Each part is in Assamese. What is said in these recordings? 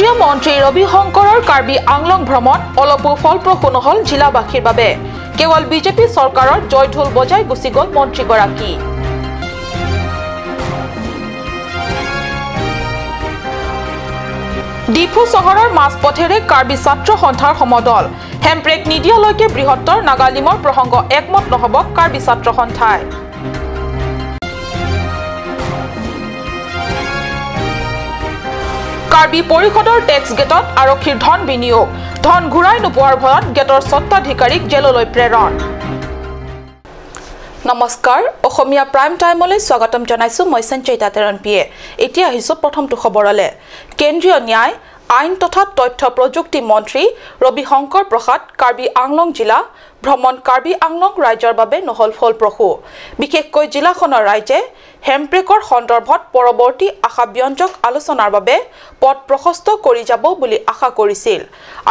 কেন্দ্ৰীয় মন্ত্ৰী ৰবি শংকৰৰ কাৰ্বি আংলং ভ্ৰমণ অলপো ফলপ্ৰসূ নহল জিলাবাসীৰ বাবে। কেৱল বিজেপি চৰকাৰৰ জয়ঢোল বজাই গুচি গ'ল মন্ত্ৰীগৰাকী। ডিফু চহৰৰ মাজপথেৰে কাৰ্বি ছাত্ৰ সন্থাৰ সমদল। হেমব্ৰেক নিদিয়ালৈকে বৃহত্তৰ নাগালিমৰ প্ৰসংগ একমত নহ'ব কাৰ্বি ছাত্ৰ সন্থাই। কাৰ্বি পৰিষদৰ টেক্স গেটত আৰক্ষীৰ ধন বিনিয়োগ। ধন ঘূৰাই নোপোৱাৰ ভয়ত গেটৰ স্বত্বাধিকাৰীক জেললৈ প্ৰেৰণ। নমস্কাৰ, অসমীয়া প্ৰাইম টাইমলৈ স্বাগতম জনাইছো মই সঞ্চয়িতা তেৰণপিয়ে। এতিয়া আহিছো প্ৰথমটো খবৰলৈ। কেন্দ্ৰীয় ন্যায় আইন তথা তথ্য প্ৰযুক্তি মন্ত্ৰী ৰবি শংকৰ প্ৰসাদ কাৰ্বি আংলং জিলা ভ্ৰমণ কাৰ্বি আংলং ৰাজ্যৰ বাবে নহল ফলপ্ৰসূ। বিশেষকৈ জিলাখনৰ ৰাইজে হেমব্ৰেকৰ সন্দৰ্ভত পৰৱৰ্তী আশাব্যঞ্জক আলোচনাৰ বাবে পথ প্ৰশস্ত কৰি যাব বুলি আশা কৰিছিল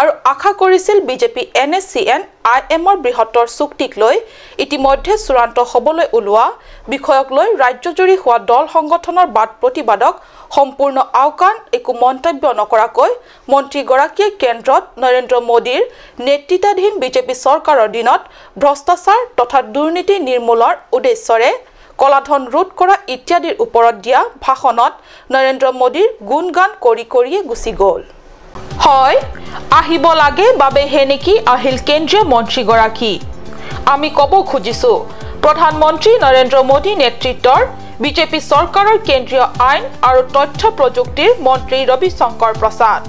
আৰু আশা কৰিছিল বিজেপি NSCN IMৰ বৃহত্তৰ চুক্তিক লৈ ইতিমধ্যে চূড়ান্ত হ'বলৈ ওলোৱা বিষয়ক লৈ ৰাজ্যজুৰি হোৱা দল সংগঠনৰ বাদ প্ৰতিবাদক সম্পূৰ্ণ আওকাণ একো মন্তব্য নকৰাকৈ মন্ত্ৰীগৰাকীয়ে কেন্দ্ৰত নৰেন্দ্ৰ মোদীৰ নেতৃত্বাধীন বিজেপি চৰকাৰৰ দিনত ভ্ৰষ্টাচাৰ তথা দুৰ্নীতি নিৰ্মূলৰ উদ্দেশ্যৰে কলাধন ৰোধ কৰা ইত্যাদিৰ ওপৰত দিয়া ভাষণত নৰেন্দ্ৰ মোদীৰ গুণগান কৰি কৰিয়ে গুচি গ'ল। হয়, আহিব লাগে বাবেহে নেকি আহিল কেন্দ্ৰীয় মন্ত্ৰীগৰাকী। আমি ক'ব খুজিছো প্ৰধানমন্ত্ৰী নৰেন্দ্ৰ মোদী নেতৃত্বৰ বিজেপি চৰকাৰৰ কেন্দ্ৰীয় আইন আৰু তথ্য প্ৰযুক্তিৰ মন্ত্ৰী ৰবি শংকৰ প্ৰসাদ।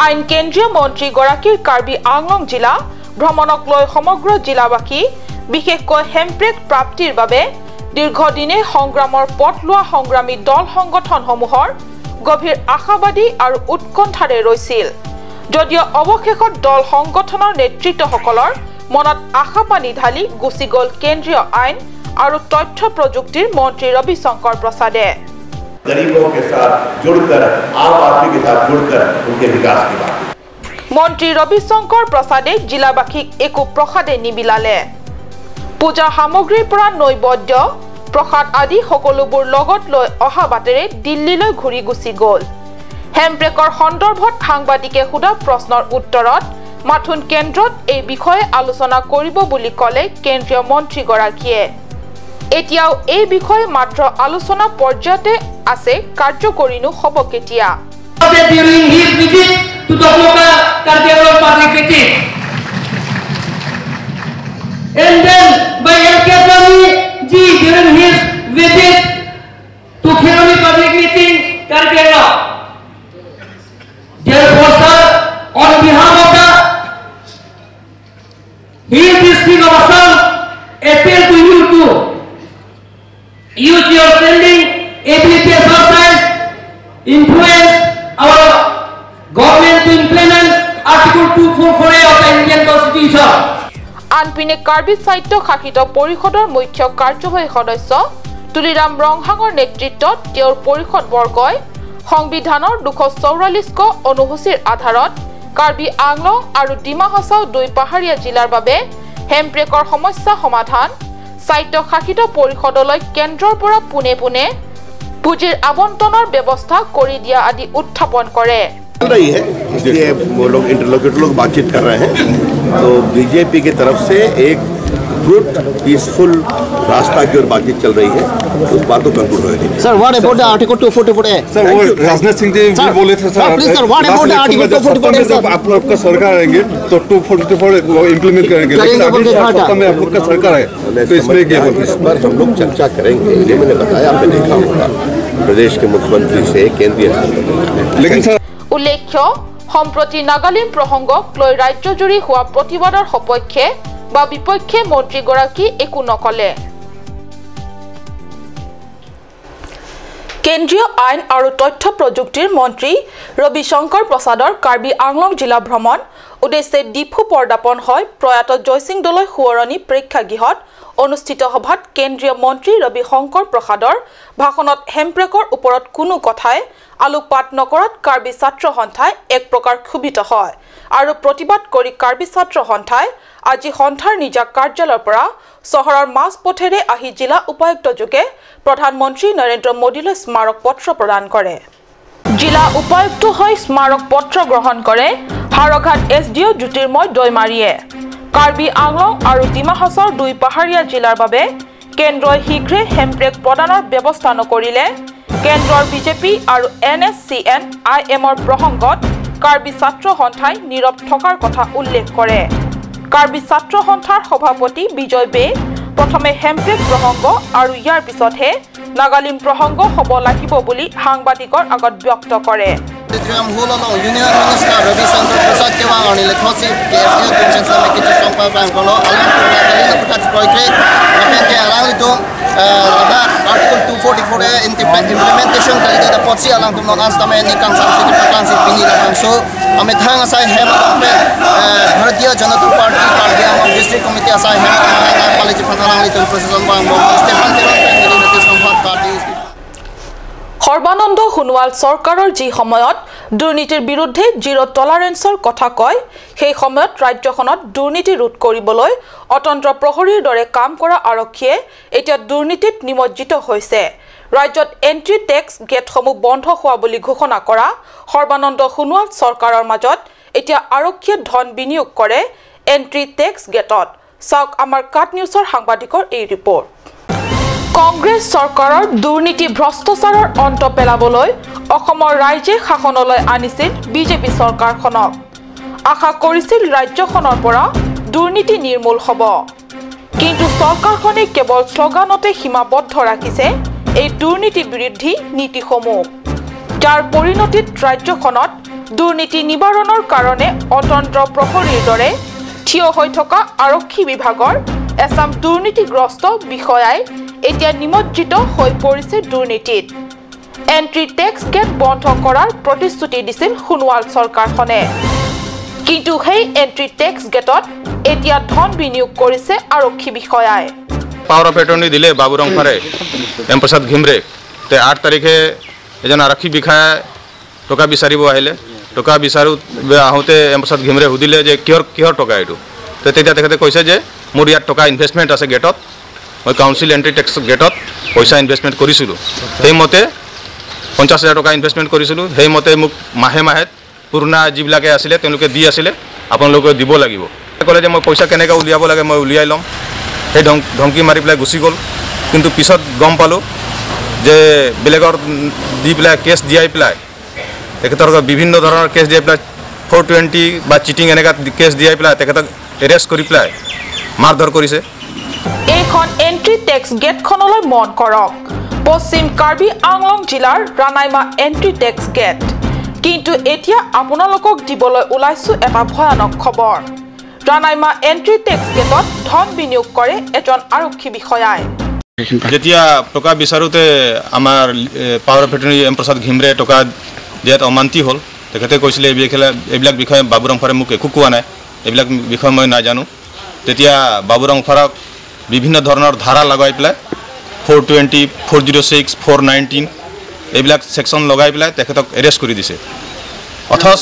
আইন কেন্দ্ৰীয় মন্ত্ৰীগৰাকীৰ কাৰ্বি আংলং জিলা ভ্ৰমণক লৈ সমগ্ৰ জিলাবাসী বিশেষকৈ হেমব্ৰেক প্ৰাপ্তিৰ বাবে দীৰ্ঘদিনে সংগ্ৰামৰ পথ লোৱা সংগ্ৰামী দল সংগঠনসমূহৰ গভীৰ আশাবাদী আৰু উৎকণ্ঠাৰে ৰৈছিল যদিও অৱশেষত দল সংগঠনৰ নেতৃত্বসকলৰ মনত আশা পানী ঢালি গুচি গ'ল কেন্দ্ৰীয় আইন আৰু তথ্য প্ৰযুক্তিৰ মন্ত্ৰী ৰবি শংকৰ প্ৰসাদে। गरीबों के साथ जुड़कर, आम आदमी के साथ जुड़कर उनके विकास की बात। মন্ত্ৰী ৰবি শংকৰ প্ৰসাদে জিলাবাসীক একো প্ৰসাদে নিবিলালে। পূজা সামগ্ৰীৰ পৰা নৈবদ্য প্ৰসাদ আদি সকলোবোৰ লগত লৈ অহা বাটেৰে দিল্লীলৈ ঘূৰি গুচি গ'ল। হেমব্ৰেকৰ সন্দৰ্ভত সাংবাদিকে সোধা প্ৰশ্নৰ উত্তৰত মাথোন কেন্দ্ৰত এই বিষয়ে আলোচনা কৰিব বুলি ক'লে কেন্দ্ৰীয় মন্ত্ৰীগৰাকীয়ে। এতিয়াও এই বিষয়ে মাত্ৰ আলোচনা পৰ্যায়তে আছে, কাৰ্যকৰীনো হ'ব কেতিয়া? During his visit to the Dhoka Karbi Anglong public meeting. And then by L.K. Advani ji during his visit to Kheroni public meeting, Karbi Anglong. Therefore, sir, on behalf of the Hill District of Assam, appeal to you to use your standing ability exercise, influence our government to implement Article 244A of the Indian Constitution. আনপিনে কাৰ্বি স্বায়ত্ত শাসিত পৰিষদৰ মুখ্য কাৰ্যবাহী সদস্য তুলিৰাম ৰংহাঙৰ নেতৃত্বত তেওঁৰ পৰিষদবৰ্গই সংবিধানৰ 244 ক অনুসূচীৰ আধাৰত কাৰ্বি আংলং আৰু ডিমা হাছাও দুই পাহাৰীয়া জিলাৰ বাবে হেমব্ৰেকৰ সমস্যা সমাধান, স্বায়ত্ত শাসিত পৰিষদলৈ কেন্দ্ৰৰ পৰা পোনে পোনে পুঁজিৰ আবণ্টনৰ ব্যৱস্থা কৰি দিয়া আদি উত্থাপন কৰে। चल रही है, इसलिए वो लोग इंटरलोक्यूटर लोग बातचीत कर रहे हैं। तो बीजेपी की तरफ से एक गुड पीसफुल रास्ता की ओर बातचीत चल रही है, तो उस बात को कंक्लूड होगी। Sir, what about the Article 244A? Sir, वो राजनाथ सिंह जी भी बोले थे sir, please sir, what about the Article 244A? जब आप लोग का सरकार आएंगे तो 244 इम्प्लीमेंट करेंगे, लेकिन अभी सत्ता में आप लोग का सरकार है तो इसमें क्या बोलते हैं? इस पर हम लोग चर्चा करेंगे, ये मैंने बताया, आपने देखा होगा प्रदेश के मुख्यमंत्री से केंद्रीय। लेकिन सर, উল্লেখ্য সম্প্ৰতি নাগালিম প্ৰসংগক লৈ ৰাজ্যজুৰি হোৱা প্ৰতিবাদৰ সপক্ষে বা বিপক্ষে মন্ত্ৰীগৰাকী একো নকলে। কেন্দ্ৰীয় আইন আৰু তথ্য প্ৰযুক্তিৰ মন্ত্ৰী ৰবি শংকৰ প্ৰসাদৰ কাৰ্বি আংলং জিলা ভ্ৰমণ উদ্দেশ্যে ডিফু পৰ্দাপণ হয় প্ৰয়াত জয়সিং দলৈ সোঁৱৰণী প্ৰেক্ষাগৃহত অনুষ্ঠিত সভাত কেন্দ্ৰীয় মন্ত্ৰী ৰবি শংকৰ প্ৰসাদৰ ভাষণত হেমব্ৰেকৰ ওপৰত কোনো কথাই আলোকপাত নকৰাত কাৰ্বি ছাত্ৰ সন্থাই এক প্ৰকাৰ ক্ষোভিত হয় আৰু প্ৰতিবাদ কৰি কাৰ্বি ছাত্ৰ সন্থাই আজি সন্থাৰ নিজা কাৰ্যালয়ৰ পৰা চহৰৰ মাজপথেৰে আহি জিলা উপায়ুক্ত যোগে প্ৰধানমন্ত্ৰী নৰেন্দ্ৰ মোদীলৈ স্মাৰক পত্ৰ প্ৰদান কৰে। জিলা উপায়ুক্ত হৈ স্মাৰক পত্ৰ গ্ৰহণ কৰে হাওৰাঘাট এছ ডি অ' জ্যোতিৰ্ময় দৈমাৰীয়ে। কাৰ্বি আংলং আৰু ডিমা হাছাওৰ দুই পাহাৰীয়া জিলাৰ বাবে কেন্দ্ৰই শীঘ্ৰে হেমব্ৰেক প্ৰদানৰ ব্যৱস্থা নকৰিলে কেন্দ্ৰৰ বিজেপি আৰু N S C N I এমৰ প্ৰসংগত কাৰ্বি ছাত্ৰ সন্থাই নীৰৱ থকাৰ কথা উল্লেখ কৰে। কাৰ্বি ছাত্ৰ সন্থাৰ সভাপতি বিজয় বে প্ৰথমে হেমব্ৰেক প্ৰসংগ আৰু ইয়াৰ পিছতহে নাগালিম প্ৰসংগ হ'ব লাগিব বুলি সাংবাদিকৰ আগত ব্যক্ত কৰে। Union Minister Ravi Shankar Prasad ke wang ani le khosi KSA tum sen sa me kichu song pa bang kono alang tum na kali na phat koi kre rapen ke alang li tum laga Article 244A implementation kali da potsi alang tum non asta me ni kang sam si kang si pini la kang so ame thang asai hem pe Bharatiya Janata Party Karbi Anglong District Committee asai hem na pali ji phan alang li tum procession bang bo Stefan Teron pe ni notice song party. Sarbananda Sonowal চৰকাৰৰ যি সময়ত দুৰ্নীতিৰ বিৰুদ্ধে জিৰ' টলাৰেন্সৰ কথা কয়, সেই সময়ত ৰাজ্যখনত দুৰ্নীতি ৰোধ কৰিবলৈ অতন্ত্ৰ প্ৰহৰীৰ দৰে কাম কৰা আৰক্ষীয়ে এতিয়া দুৰ্নীতিত নিমজ্জিত হৈছে। ৰাজ্যত এণ্ট্ৰি টেক্স গেটসমূহ বন্ধ হোৱা বুলি ঘোষণা কৰা সৰ্বানন্দ সোণোৱাল চৰকাৰৰ মাজত এতিয়া আৰক্ষীয়ে ধন বিনিয়োগ কৰে এণ্ট্ৰি টেক্স গেটত। চাওক আমাৰ কাট নিউজৰ সাংবাদিকৰ এই ৰিপৰ্ট। কংগ্ৰেছ চৰকাৰৰ দুৰ্নীতি ভ্ৰষ্টাচাৰৰ অন্ত পেলাবলৈ অসমৰ ৰাইজে শাসনলৈ আনিছিল বিজেপি চৰকাৰখনক। আশা কৰিছিল ৰাজ্যখনৰ পৰা দুৰ্নীতি নিৰ্মূল হ'ব, কিন্তু চৰকাৰখনে কেৱল শ্লোগানতে সীমাবদ্ধ ৰাখিছে এই দুৰ্নীতি বিৰোধী নীতিসমূহ, যাৰ পৰিণতিত ৰাজ্যখনত দুৰ্নীতি নিবাৰণৰ কাৰণে অতন্ত্ৰ প্ৰহৰীৰ দৰে থিয় হৈ থকা আৰক্ষী বিভাগৰ এচাম দুৰ্নীতিগ্ৰস্ত বিষয়াই এতিয়া নিমজ্জিত হৈ পৰিছে দুৰ্নীতিত। এণ্ট্ৰি টেক্স গেট বন্ধ কৰাৰ প্ৰতিশ্ৰুতি দিছিল সোণোৱাল চৰকাৰখনে, কিন্তু সেই এণ্ট্ৰি টেক্স গেটত এতিয়া ধন বিনিয়োগ কৰিছে আৰক্ষী বিষয়াই। পাৱাৰ অফ এটৰ্নি দিলে বাবু ৰংফাৰে এম প্ৰসাদ ঘিমৰে তে 8 তাৰিখে এজন আৰক্ষী বিষয়াই টকা বিচাৰিব আহিলে। টকা বিচাৰো আহোঁতে এম প্ৰসাদ ঘিমৰে সুধিলে যে কিহৰ কিহৰ টকা এইটো, তেতিয়া তেখেতে কৈছে যে মোৰ ইয়াত টকা ইনভেষ্টমেণ্ট আছে গেটত, মই কাউন্সিল এণ্ট্ৰি টেক্স গেটত পইচা ইনভেষ্টমেণ্ট কৰিছিলোঁ, সেইমতে 50,000 টকা ইনভেষ্টমেণ্ট কৰিছিলোঁ, সেইমতে মোক মাহে মাহে পুৰণা যিবিলাকে আছিলে তেওঁলোকে দি আছিলে, আপোনালোকে দিব লাগিব। ক'লে যে মই পইচা কেনেকৈ উলিয়াব লাগে মই উলিয়াই ল'ম, সেই ধমকি মাৰি পেলাই গুচি গ'ল। কিন্তু পিছত গম পালোঁ যে বেলেগৰ দি পেলাই কেছ দিয়াই পেলাই তেখেতৰ বিভিন্ন ধৰণৰ কেছ দিয়াই পেলাই 420 বা চিটিং এনেকুৱা কেছ দিয়াই পেলাই তেখেতক এৰেষ্ট কৰি পেলাই মাৰধৰ কৰিছে। এইখন এণ্ট্ৰি টেক্স গেটখনলৈ মন কৰক, পশ্চিম কাৰ্বি আংলং জিলাৰ ৰানাইমা এণ্ট্ৰি টেক্স গেট। কিন্তু এতিয়া আপোনালোকক দিবলৈ ওলাইছোঁ এটা ভয়ানক খবৰ। ৰানাইমা এণ্ট্ৰি টেক্স গেটত ধন বিনিয়োগ কৰে এজন আৰক্ষী বিষয়াই। যেতিয়া টকা বিচাৰোঁতে আমাৰ power of attorney M Prasad Ghimire টকা দিয়াত অমান্তি হ'ল। তেখেতে কৈছিলে এইবিলাক বিষয়ে বাবু ৰংফাৰে মোক একো কোৱা নাই, এইবিলাক বিষয় মই নাজানো। তেতিয়া বাবু ৰংফাৰক বিভিন্ন ধৰণৰ ধাৰা লগাই পেলাই 420, 406, 419 এইবিলাক ছেকশ্যন লগাই পেলাই তেখেতক এৰেষ্ট কৰি দিছে। অথচ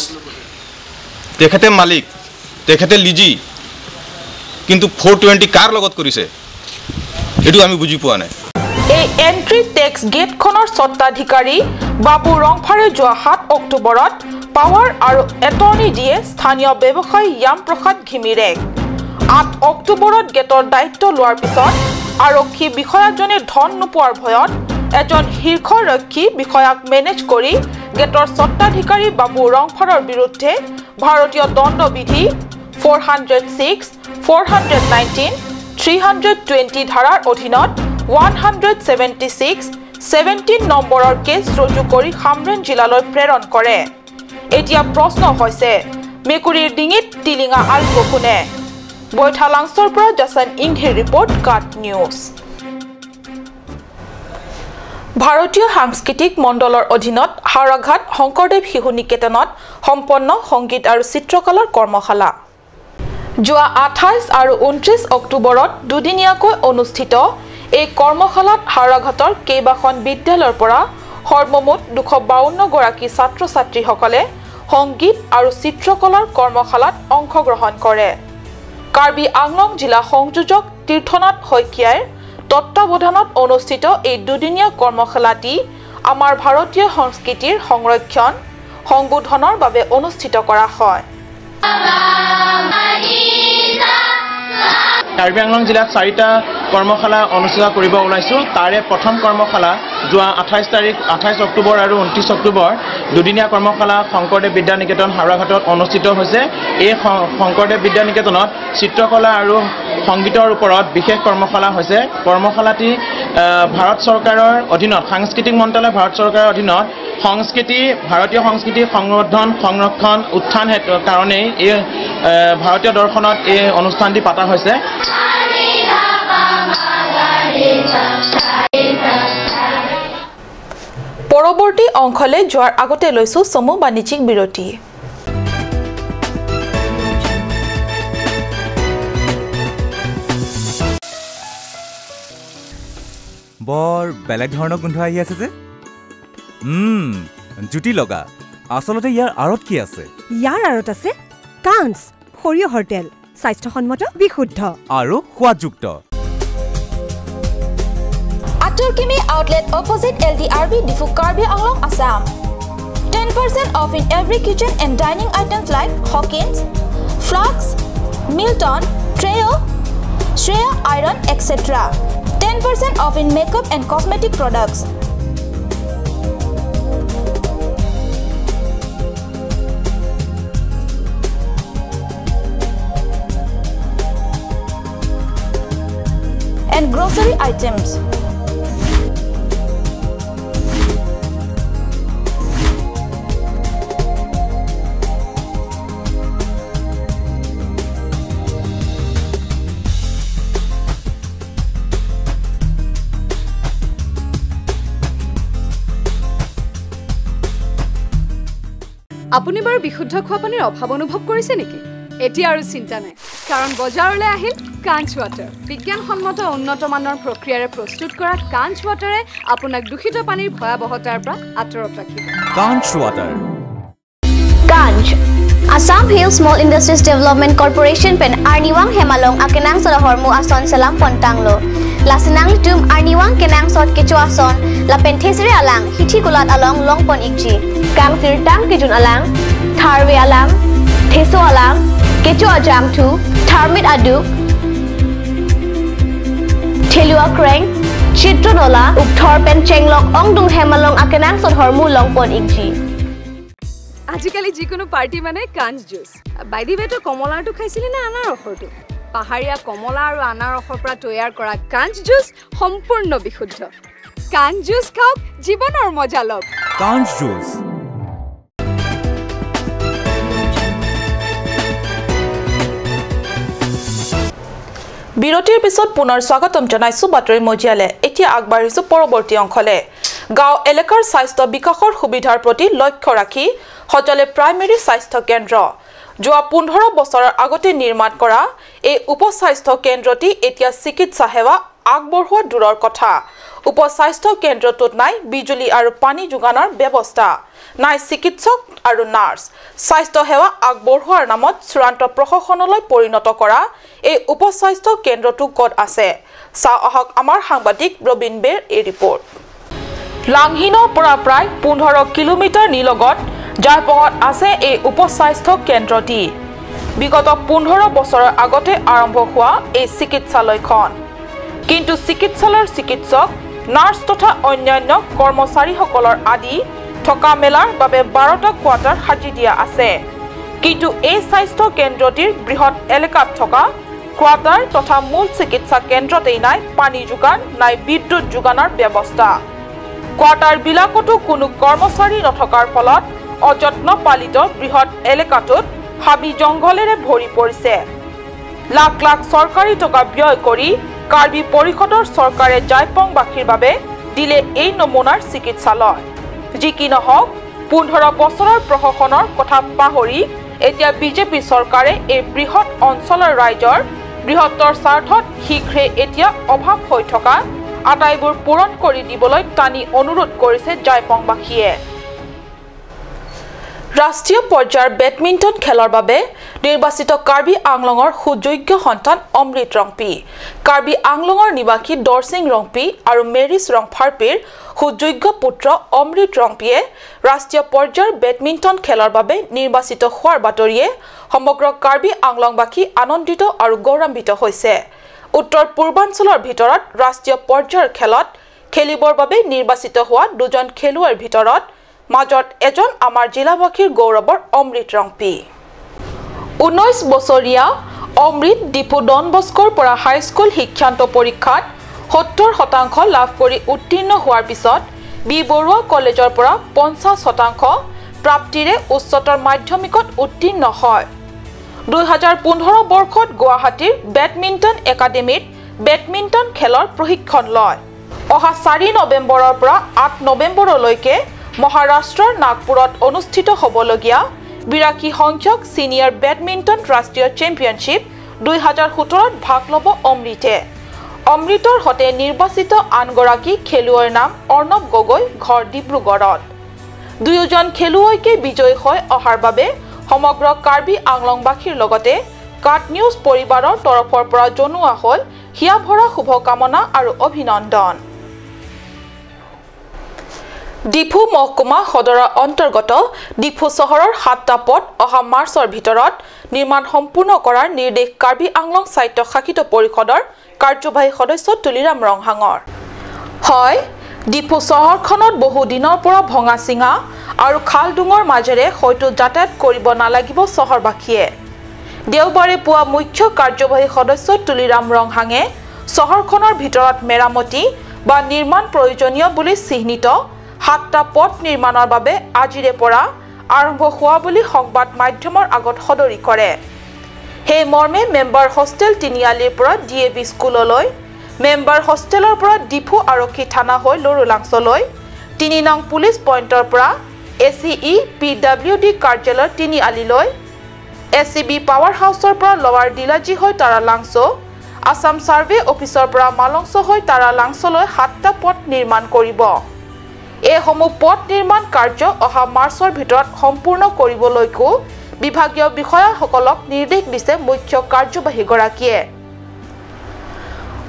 তেখেতে মালিক, তেখেতে লিজি, কিন্তু 420 কাৰ লগত কৰিছে এইটো আমি বুজি পোৱা নাই। এই এণ্ট্ৰি টেক্স গেটখনৰ স্বত্বাধিকাৰী বাবু ৰংফাৰে যোৱা 7 অক্টোবৰত পাৱাৰ আৰু এটৰ্নি দিয়ে স্থানীয় ব্যৱসায়ী য়াম প্ৰসাদ ঘিমিৰেক। 8 অক্টোবৰত গেটৰ দায়িত্ব লোৱাৰ পিছত আৰক্ষী বিষয়াজনে ধন নোপোৱাৰ ভয়ত এজন শীৰ্ষৰক্ষী বিষয়াক মেনেজ কৰি গেটৰ স্বত্বাধিকাৰী বাবু ৰংফাৰৰ বিৰুদ্ধে ভাৰতীয় দণ্ডবিধি 406, 419, 320 ধাৰাৰ অধীনত 176, 17 নম্বৰৰ কেছ ৰুজু কৰি হামৰেণ জিলালৈ প্ৰেৰণ কৰে। এতিয়া প্ৰশ্ন হৈছে মেকুৰীৰ ডিঙিত টিলিঙা আলব কোনে? বৈঠালাংছৰ পৰা জাছান ইংহিৰ ৰিপৰ্ট, কাট নিউজ। ভাৰতীয় সাংস্কৃতিক মণ্ডলৰ অধীনত হাওৰাঘাট শংকৰদেৱ শিশু নিকেতনত সম্পন্ন সংগীত আৰু চিত্ৰকলাৰ কৰ্মশালা। যোৱা 28 আৰু 29 অক্টোবৰত দুদিনীয়াকৈ অনুষ্ঠিত এই কৰ্মশালাত হাওৰাঘাটৰ কেইবাখন বিদ্যালয়ৰ পৰা সৰ্বমুঠ 252 গৰাকী ছাত্ৰ ছাত্ৰীসকলে সংগীত আৰু চিত্ৰকলাৰ কৰ্মশালাত অংশগ্ৰহণ কৰে। কাৰ্বি আংলং জিলা সংযোজক তীৰ্থনাথ শইকীয়াৰ তত্ত্বাৱধানত অনুষ্ঠিত এই দুদিনীয়া কৰ্মশালাটি আমাৰ ভাৰতীয় সংস্কৃতিৰ সংৰক্ষণ সংবোধনৰ বাবে অনুষ্ঠিত কৰা হয়। কাৰ্বি আংলং জিলাত চাৰিটা কৰ্মশালা অনুষ্ঠিত কৰিব ওলাইছোঁ। তাৰে প্ৰথম কৰ্মশালা যোৱা 28 তাৰিখ 28 অক্টোবৰ আৰু 29 অক্টোবৰ দুদিনীয়া কৰ্মশালা শংকৰদেৱ বিদ্যা নিকেতন হাওৰাঘাটত অনুষ্ঠিত হৈছে। এই শংকৰদেৱ বিদ্যা নিকেতনত চিত্ৰকলা আৰু সংগীতৰ ওপৰত বিশেষ কৰ্মশালা হৈছে। কৰ্মশালাটি ভাৰত চৰকাৰৰ অধীনত সাংস্কৃতিক মন্ত্ৰালয় ভাৰত চৰকাৰৰ অধীনত সংস্কৃতি ভাৰতীয় সংস্কৃতি সংবৰ্ধন সংৰক্ষণ উত্থান কাৰণেই এই ভাৰতীয় দৰ্শনত এই অনুষ্ঠানটি পাতা হৈছে। পৰৱৰ্তী অংশলৈ যোৱাৰ আগতে লৈছো চমু বাণিজ্যিক বিৰতি। বৰ বেলেগ ধৰণৰ গোন্ধ আহি আছে যে। জুতি লগা। আচলতে ইয়াৰ আঁৰত কি আছে? ইয়াৰ আঁৰত আছে কাঞ্চ সৰিয়হৰ তেল, স্বাস্থ্যসন্মত, বিশুদ্ধ আৰু সোৱাদযুক্ত। Atul Kimi outlet opposite LDRB Diphu Karbi Anglong Assam. 10% off in every kitchen and dining items like Hawkins, Flux, Milton, Treo, Shreya Iron, etc. 10% off in makeup and cosmetic products. And grocery items. আপুনি বাৰু বিশুদ্ধ খোৱা পানীৰ অভাৱ অনুভৱ কৰিছে নেকি? এতিয়া আৰু চিন্তা নাই, কাৰণ বজাৰলৈ আহিল কাঞ্চ ৱাটাৰ। বিজ্ঞানসন্মত উন্নত মানৰ প্ৰক্ৰিয়াৰে প্ৰস্তুত কৰা কাঞ্চ ৱাটাৰে আপোনাক দূষিত পানীৰ ভয়াৱহতাৰ পৰা আঁতৰত ৰাখিব। Kanch water. Kanch Assam Hill Small Industries Development Corporation pen Arniwang Hemalong akenang sod hormu ason salam pontanglo lasinang tum Arniwang kenang sod kecho ason lapen thesre alang hithi kulat along longpon ikji kang sir tang kijun alang tharwe alang theso alang kecho ajang thu tharmit adu thelua kreng chitronola ukthor pen chenglok ongdung hemalong akenang sod hormu longpon ikji। আজিকালি যিকোনো পাৰ্টি মানে কাঞ্চ জুচ। বাই the ৱে, তই কমলাৰটো খাইছিলি নে আনাৰসৰটো? পাহাৰীয়া কমলা আৰু আনাৰসৰ পৰা তৈয়াৰ কৰা কাঞ্চ জুচ সম্পূৰ্ণ বিশুদ্ধ। কাঞ্চ জুচ খাওক, জীৱনৰ মজা লওক। কাঞ্চ জুচ। বিৰতিৰ পিছত পুনৰ স্বাগতম জনাইছো বাতৰি মজিয়ালে। এতিয়া আগবাঢ়িছো পৰৱৰ্তী অংশলে। গাঁও এলেকাৰ স্বাস্থ্য বিকাশৰ সুবিধাৰ প্ৰতি লক্ষ্য ৰাখি সজালে প্ৰাইমেৰী স্বাস্থ্য কেন্দ্ৰ। যোৱা 15 বছৰৰ আগতে নিৰ্মাণ কৰা এই উপস্বাস্থ্য কেন্দ্ৰটি এতিয়া চিকিৎসা সেৱা আগবঢ়োৱা দূৰৰ কথা, উপস্বাস্থ্য কেন্দ্ৰটোত নাই বিজুলী আৰু পানী যোগানৰ ব্যৱস্থা, নাই চিকিৎসক আৰু নাৰ্ছ। স্বাস্থ্য সেৱা আগবঢ়োৱাৰ নামত চূড়ান্ত প্ৰশাসনলৈ পৰিণত কৰা এই উপস্বাস্থ্য কেন্দ্ৰটো ক'ত আছে চাওঁ আহক আমাৰ সাংবাদিক ৰবীন বেৰ এই ৰিপৰ্ট। লাংহিনৰ পৰা প্ৰায় 15 কিলোমিটাৰ নিলগত জাইপঙত আছে এই উপস্বাস্থ্য কেন্দ্ৰটি। বিগত 15 বছৰৰ আগতে আৰম্ভ হোৱা এই চিকিৎসালয়খন, কিন্তু চিকিৎসালয়ৰ চিকিৎসক, নাৰ্ছ তথা অন্যান্য কৰ্মচাৰীসকলৰ আদি থকা মেলাৰ বাবে 12টা কোৱাৰ্টাৰ সাজি দিয়া আছে। কিন্তু এই স্বাস্থ্য কেন্দ্ৰটিৰ বৃহৎ এলেকাত থকা কোৱাৰ্টাৰ তথা মূল চিকিৎসা কেন্দ্ৰতেই নাই পানী যোগান, নাই বিদ্যুৎ যোগানৰ ব্যৱস্থা। কোৱাৰ্টাৰবিলাকতো কোনো কৰ্মচাৰী নথকাৰ ফলত অযত্ন পালিত বৃহৎ এলেকাটোত হাবি জংঘলেৰে ভৰি পৰিছে। লাখ লাখ চৰকাৰী টকা ব্যয় কৰি কাৰ্বি পৰিষদৰ চৰকাৰে জাইপংবাসীৰ বাবে দিলে এই নমুনাৰ চিকিৎসালয়। যি কি নহওক, 15 বছৰৰ প্ৰশাসনৰ কথা পাহৰি এতিয়া বিজেপি চৰকাৰে এই বৃহৎ অঞ্চলৰ ৰাইজৰ বৃহত্তৰ স্বাৰ্থত শীঘ্ৰে এতিয়া অভাৱ হৈ থকা আটাইবোৰ পূৰণ কৰি দিবলৈ টানি অনুৰোধ কৰিছে জাইপংবাসীয়ে। ৰাষ্ট্ৰীয় পৰ্যায়ৰ বেডমিণ্টন খেলৰ বাবে নিৰ্বাচিত কাৰ্বি আংলঙৰ সুযোগ্য সন্তান অমৃত ৰংপি। কাৰ্বি আংলঙৰ নিবাসী দৰসিং ৰংপি আৰু মেৰিছ ৰংফাৰপিৰ সুযোগ্য পুত্ৰ অমৃত ৰংপিয়ে ৰাষ্ট্ৰীয় পৰ্যায়ৰ বেডমিণ্টন খেলৰ বাবে নিৰ্বাচিত হোৱাৰ বাতৰিয়ে সমগ্ৰ কাৰ্বি আংলংবাসী আনন্দিত আৰু গৌৰৱান্বিত হৈছে। উত্তৰ পূৰ্বাঞ্চলৰ ভিতৰত ৰাষ্ট্ৰীয় পৰ্যায়ৰ খেলত খেলিবৰ বাবে নিৰ্বাচিত হোৱা দুজন খেলুৱৈৰ ভিতৰত মাজত এজন আমাৰ জিলাবাসীৰ গৌৰৱৰ অমৃত ৰংপি। 19 বছৰীয়া অমৃত ডিফু ডন বস্কোৰ পৰা হাইস্কুল শিক্ষান্ত পৰীক্ষাত 70% লাভ কৰি উত্তীৰ্ণ হোৱাৰ পিছত বি বৰুৱা কলেজৰ পৰা 50% প্ৰাপ্তিৰে উচ্চতৰ মাধ্যমিকত উত্তীৰ্ণ হয়। 2015 বৰ্ষত গুৱাহাটীৰ বেডমিণ্টন একাডেমীত বেডমিণ্টন খেলৰ প্ৰশিক্ষণ লয়। অহা 4 নৱেম্বৰৰ পৰা 8 নৱেম্বৰলৈকে মহাৰাষ্ট্ৰৰ নাগপুৰত অনুষ্ঠিত হ'বলগীয়া 82 সংখ্যক ছিনিয়ৰ বেডমিণ্টন ৰাষ্ট্ৰীয় চেম্পিয়নশ্বিপ 2017ত ভাগ ল'ব অমৃতে। অমৃতৰ সৈতে নিৰ্বাচিত আনগৰাকী খেলুৱৈৰ নাম অৰ্ণৱ গগৈ, ঘৰ ডিব্ৰুগড়ত। দুয়োজন খেলুৱৈকে বিজয়ী হৈ অহাৰ বাবে সমগ্ৰ কাৰ্বি আংলংবাসীৰ লগতে কাট নিউজ পৰিবাৰৰ তৰফৰ পৰা জনোৱা হ'ল হিয়াভৰা শুভকামনা আৰু অভিনন্দন। ডিফু মহকুমা সদৰৰ অন্তৰ্গত ডিফু চহৰৰ 7টা পথ অহা মাৰ্চৰ ভিতৰত নিৰ্মাণ সম্পূৰ্ণ কৰাৰ নিৰ্দেশ কাৰ্বি আংলং স্বায়ত্তশাসিত পৰিষদৰ কাৰ্যবাহী সদস্য তুলিৰাম ৰংহাঙৰ। হয়, ডিফু চহৰখনত বহু দিনৰ পৰা ভঙা চিঙা আৰু খালডুঙৰ মাজেৰে হয়তো যাতায়াত কৰিব নালাগিব চহৰবাসীয়ে। দেওবাৰে পুৱা মুখ্য কাৰ্যবাহী সদস্য তুলিৰাম ৰংহাঙে চহৰখনৰ ভিতৰত মেৰামতি বা নিৰ্মাণ প্ৰয়োজনীয় বুলি চিহ্নিত 7টা পথ নিৰ্মাণৰ বাবে আজিৰে পৰা আৰম্ভ হোৱা বুলি সংবাদ মাধ্যমৰ আগত সদৰি কৰে। সেই মৰ্মে মেম্বাৰ হোষ্টেল তিনিআলিৰ পৰা ডি এ ভি স্কুললৈ, মেম্বাৰ হোষ্টেলৰ পৰা ডিফু আৰক্ষী থানা হৈ লৰুলাংচলৈ, 3 নং পুলিচ পইণ্টৰ পৰা A C E P W D কাৰ্যালয়ৰ তিনিআলিলৈ, এ চি বি পাৱাৰ হাউচৰ পৰা লৱাৰ ডিলাজী হৈ তাৰালাংচ, আছাম ছাৰ্ভে অফিচৰ পৰা মালংচ হৈ তাৰালাংচলৈ 7টা পথ নিৰ্মাণ কৰিব। এইসমূহ পথ নিৰ্মাণ কাৰ্য অহা মাৰ্চৰ ভিতৰত সম্পূৰ্ণ কৰিবলৈকো বিভাগীয় বিষয়াসকলক নিৰ্দেশ দিছে মুখ্য কাৰ্যবাহীগৰাকীয়ে।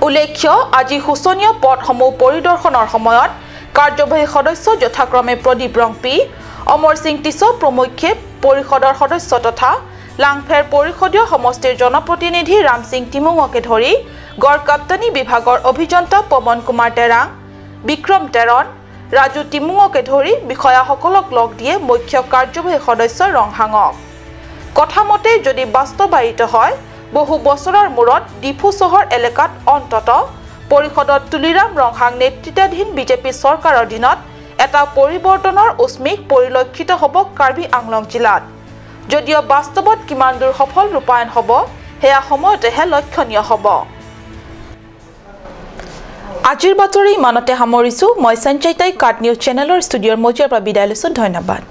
উল্লেখ্য, আজি শোচনীয় পথসমূহ পৰিদৰ্শনৰ সময়ত কাৰ্যবাহী সদস্য যথাক্ৰমে প্ৰদীপ ৰংপি, অমৰ সিং টিছ প্ৰমুখ্যে পৰিষদৰ সদস্য তথা লাংফেৰ পৰিষদীয় সমষ্টিৰ জনপ্ৰতিনিধি ৰামসিং টিমুঙকে ধৰি গড়কাপ্তানী বিভাগৰ অভিযন্তা পৱন কুমাৰ তেৰাং, বিক্ৰম তেৰণ, ৰাজু টিমুঙকে ধৰি বিষয়াসকলক লগ দিয়ে মুখ্য কাৰ্যবাহী সদস্য ৰংহাঙক। কথামতে যদি বাস্তৱায়িত হয়, বহু বছৰৰ মূৰত ডিফু চহৰ এলেকাত অন্তত পৰিষদত তুলিৰাম ৰংহাং নেতৃত্বাধীন বিজেপি চৰকাৰৰ দিনত এটা পৰিৱৰ্তনৰ উষ্মিক পৰিলক্ষিত হ'ব কাৰ্বি আংলং জিলাত। যদিও বাস্তৱত কিমান দূৰ সফল ৰূপায়ণ হ'ব সেয়া সময়তেহে লক্ষণীয় হ'ব। আজিৰ বাতৰি ইমানতে সামৰিছোঁ। মই সঞ্চয়তাই কাট নিউজ চেনেলৰ ষ্টুডিঅ'ৰ মজিয়াৰ পৰা বিদায় লৈছোঁ। ধন্যবাদ।